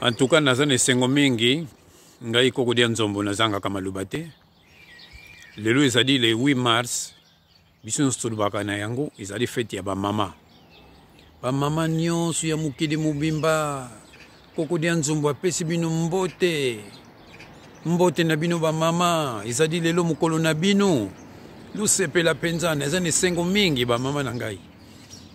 En tout cas naza na esengo mingi ngai kokodia nzombo nazangaka maloba te. Lelo ezali le 8 mars, biso nyonso tolobaka na yango ezali fete ya bamama. Bamama nyonso ya mokili mobimba, kokodia nzombo apesi bino mbote. Mbote na bino bamama, ezali lelo mokolo na bino. Losepela mpenza, naza na esengo mingi bamama na ngai.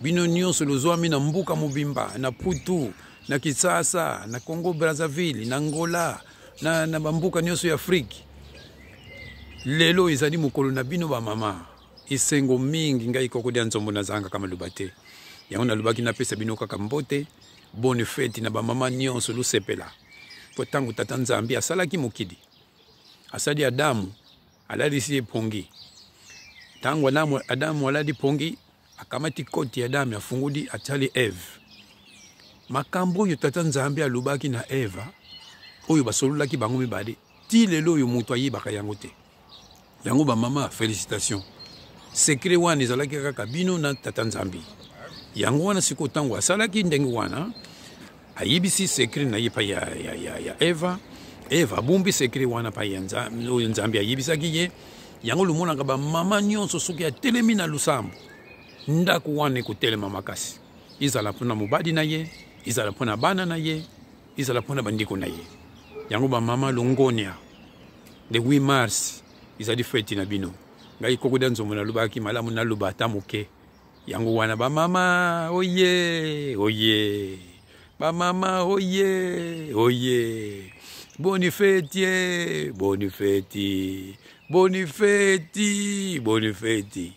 Bino nyonso lozwami na mboka mobimba, na Putu, na Kinshasa, na Congo Brazzaville, na Angola, na, na bamboka nyonso ya Afrique. Lelo ezali mokolo na bino bamama. Esengo mingi ngai kokodia nzombo nazangaka maloba te. Yango nalobaki napesa bino kaka mbote, bonne fete na bamama nyonso losepela. Po ntango tata Nzambe asalaki mokili, asali Adamu, alalisi ye pongi. Ntango Adamu, Adamu alali pongi, akamati koti ya Adamu afungoli atiali Eve. Makambo oyo tata Nzambe alobaki na Eva, oyo basololaki bango mibale, ti lelo oyo moto ayebaka yango te. Yango ba mama felicitation. Secret wana ezalaki kaka bino na tata Nzambe. Yango wana sikoyo ntango asalaki ndenge wana, ayebisi secret na ye epai ya, ya, ya, ya Eva. Eva abombi secret wana epai ya Nzambe, oyo Nzambe ayebisaki ye. Yango lomonaka bamama nyonso soki atelemi na losambo, ndako wana ekotelema makasi, ezala mpo na mobali na ye, ezala mpo na bana na ye, ezala mpo na bandeko na ye. Yango bamama longonia, le 8 mars ezali feti na bino. Ngai kokoda nzombo nalobaki malamu naloba ata moke. Yango wana bamama oye oye, bamama oye oye, boni feti, boni feti, boni feti, boni feti.